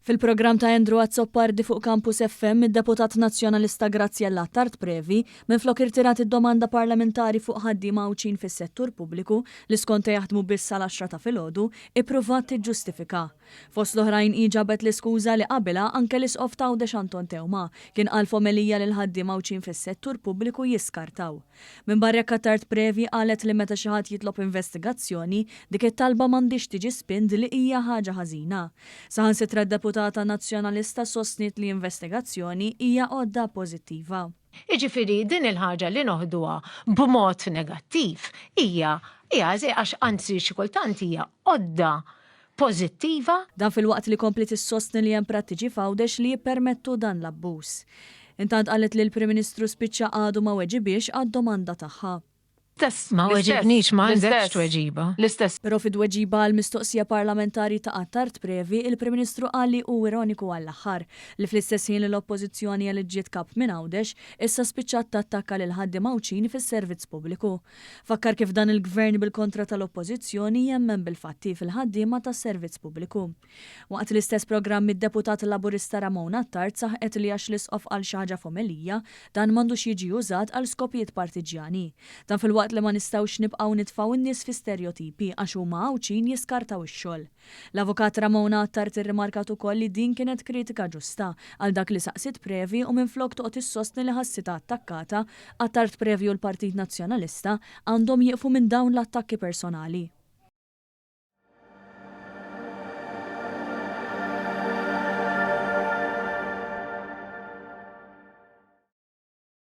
Fil-programm ta' Andrew Azzopardi fuq Campus FM, id-deputat Nazzjonalista Graziella Attard Previ minflok irtirat id-domanda parlamentari fuq ħaddiema Għawdxin fis-settur pubbliku li skontha jaħdmu biss sal-għaxra ta' filgħodu, ippruvat tiġġustifika. Fost l-oħrajn hi ġabet l-iskuża li qabilha anke l-Isqof t'Għawdex Anton Teuma kien qal f'omelija li l-ħaddiema Għawdxin fis-settur pubbliku jiskartaw. Minbarra hekk Attard Previ qalet li meta xi ħadd jitlob investigazzjoni, dik it-talba m'għandhiex tiġi spinned li hija ħaġa ħażina. Saħansitra d-deputata Nazzjonalista sostniet li investigazzjoni hija għodda pożittiva. Jiġifieri din il-ħaġa li noħduha b'mod negattiv hija hija għax anzi xi kultant hija għodda pożittiva. Dan filwaqt li kompliet issostni li hemm prattiċi f'Għawdex li jippermettu dan l-abbuż. Intant qalet li l-Prim Ministru spiċċa għadu ma weġibhiex għad-domanda tagħha. Ma weġibnix, ma għandekx tweġiba. L-istess. Però fi tweġiba għal mistoqsija parlamentari ta' Attard Previ, il-Prim Ministru qal li hu ironiku għall-aħħar li fl-istess ħin li l-Oppożizzjoni eliġġiet Kap minn Għawdex, issa spiċċat tattakka lill-ħaddiema Għawdxin fis-servizz pubbliku. Fakkar kif dan il-Gvern bil-kontra tal-Oppożizzjoni jemmen bil-fatti fil-ħaddiema tas-servizz pubbliku. Waqt l-istess programm id-Deputat Laburista Ramona Attard saħqet li għax l-Isqof qal xi ħaġa f'omelija, dan m'għandux jiġi użat għal skopijiet partiġġjani. Dan filwaqt li ma nistgħux nibqgħu nitfgħu n-nies fi sterjotipi għax huma Għawdxin jiskartaw ix-xogħol. L-Avukat Ramona Attard irrimarkat ukoll li din kienet kritika ġusta għal dak li saqsiet Previ u minflok toqgħod issostni li ħassitha attakkata, Attard Previ u l-Partit Nazzjonalista għandhom jieqfu minn dawn l-attakki personali.